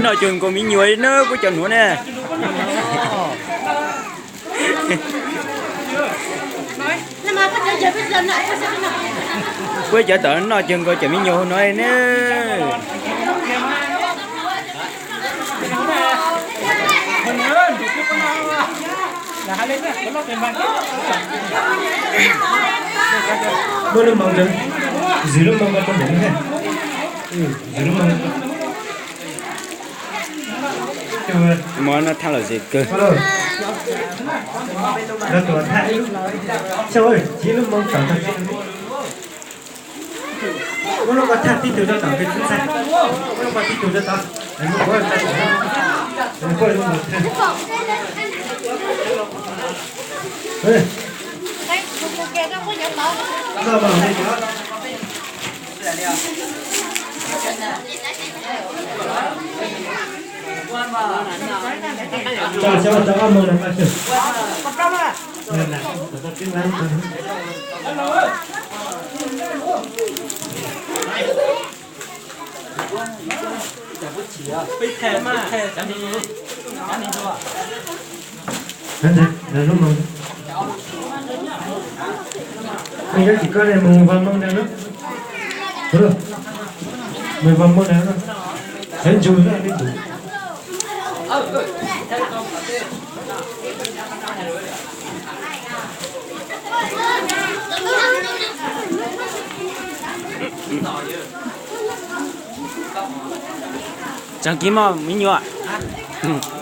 Noj cuag nkaus me nyuam na puab cov nuav ne. Puab cov tom noj cuag nkaus cov me nyuam nuav ne. Muab lub moo, zwm lub moo ko rau ntawm no. Zwm lub moo. Muab noj thaj lom zem kawg. Muab lub ko thaj tib tug rau tom kws tub ntxhais. Muab lub ko tib tug rau tom. Mus vam moo na, mus vam moo na, sawv ntsug na. Tsaws kiag mog me nyuam.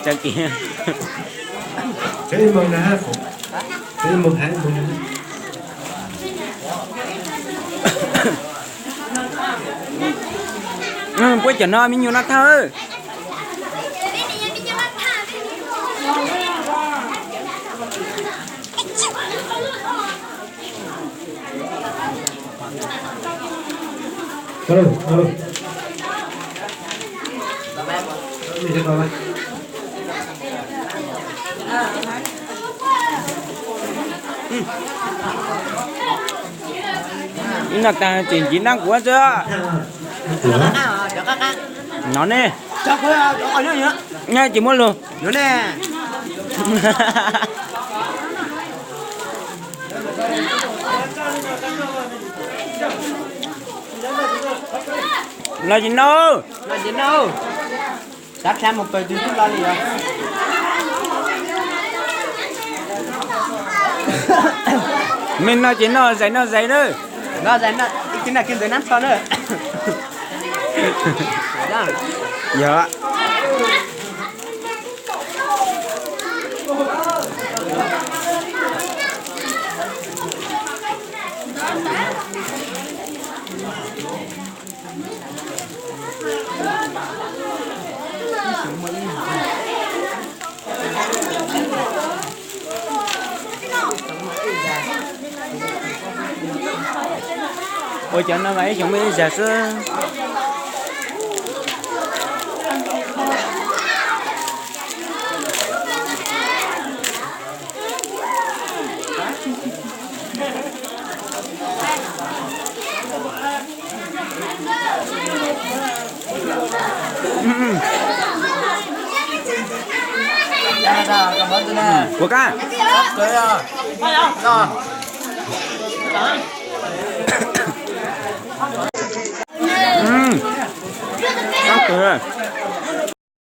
Tsaws kiag. Puab cov no me nyuam noj thaj. Ib noj tag tseem ntsiv nab kuv xwb. No ne, nyob tsis muab lug. Los tsis noj. Xav mus pawg twg twb los li os. Mej noj ces noj zais noj zais na. Ib tug noj kiag ntawd nab tso na. Yog. Ua cov no mas ib xyoos muaj ib zag xwb. Ua kab. Tab kawg.